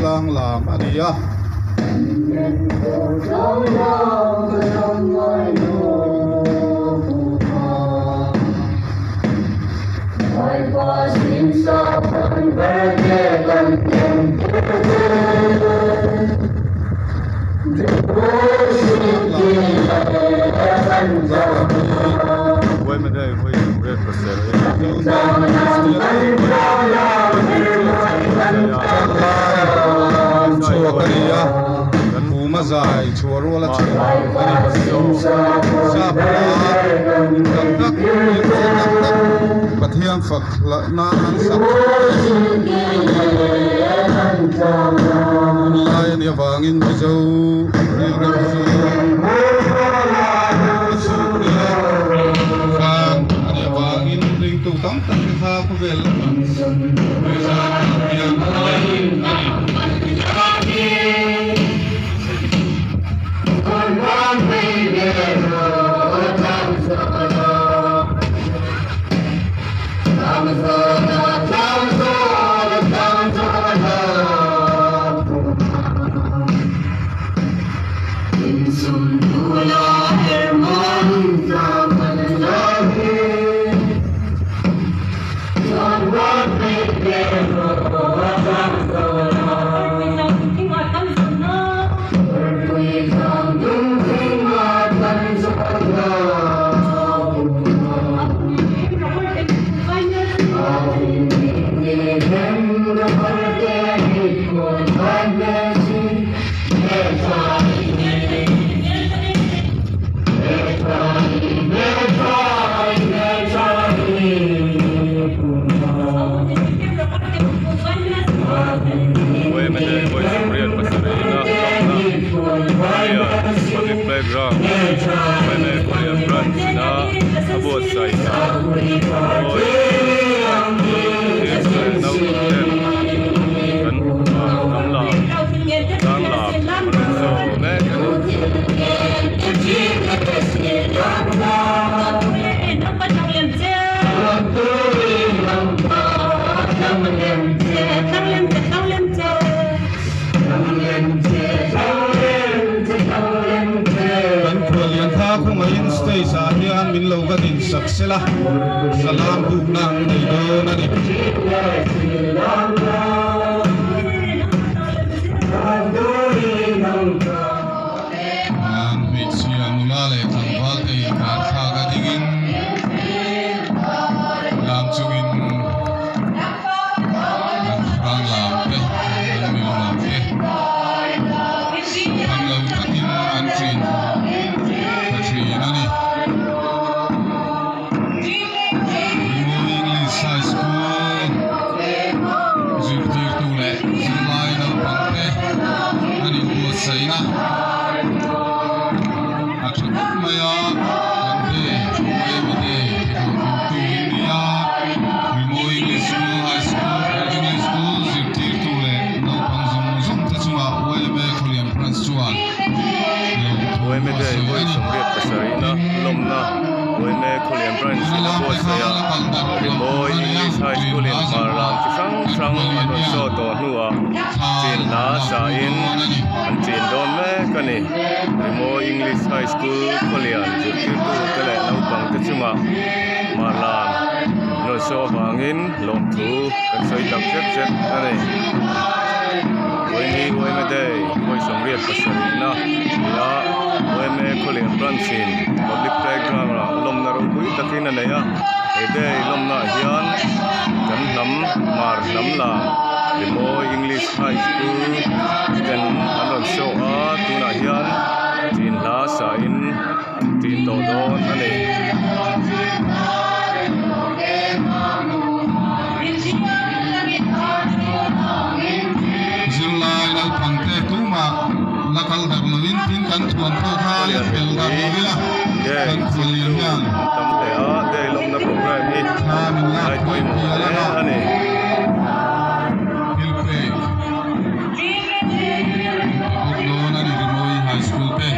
tlang lam a ni a. Chhuak a ni a, Puma zai chhuah rual a chhuak a ni. Sap hla tak tak, thil tak tak Pathian fak nan an sak hun lai a nih avangin Mizo rilrem chu khan a nih avangin ringtu tam tak te kha khawvel lamah hian a leng a ni. Kan khuallian kha khawngaihin stage ah hian min lo va din sak sela, salam bukna an nei dawn a ni. An hmeichhia nula leh tlangval te inkar thlak a dingin lam chungin an hrang lam te an mil lam te tham lo takin an ṭin ta ṭhin a ni. Rimawi English High School zirtirtu leh zirlai naupang te an inbuatsaihna a tha khawp mai a, kan day Amy Day tihlawhtlintu in ni a, Rimawi English School High School English School zirtirtu leh naupang zawng zawng te chungah YMA Khawlian Branch chuan lawmthu a sawi a ni. Yma Khawlian Branch in a buatsaih a, Rimawi English High School in hmar lam chi hrang hrang an rawn saw tawh hnuah chin hla sain an chin dawn mek a ni. Rimawi English High School Khawlian zirtirtu te leh naupang te chungah hmar lam an rawn saw avangin lawmthu kan sawi tak zet zet a ni. Yma Yma Day vawi 77 na ni a, Yma Khawlian Branch in Public Playground ah lawmna ropui takin a nei a, he day lawmna ah hian kan hnam Hmar hnam la Rimawi English High School ten an rawn show a, tunah hian tin hla sain an tin tawh dawn a ni. Zirlai naupangte tumah la kal darh lovin tin kan thuam pawh kha la fel darh lo ila kan khuallian hian thla min lak pui pial a thil pek min pe bawk dawn a ni Rimawi High School te.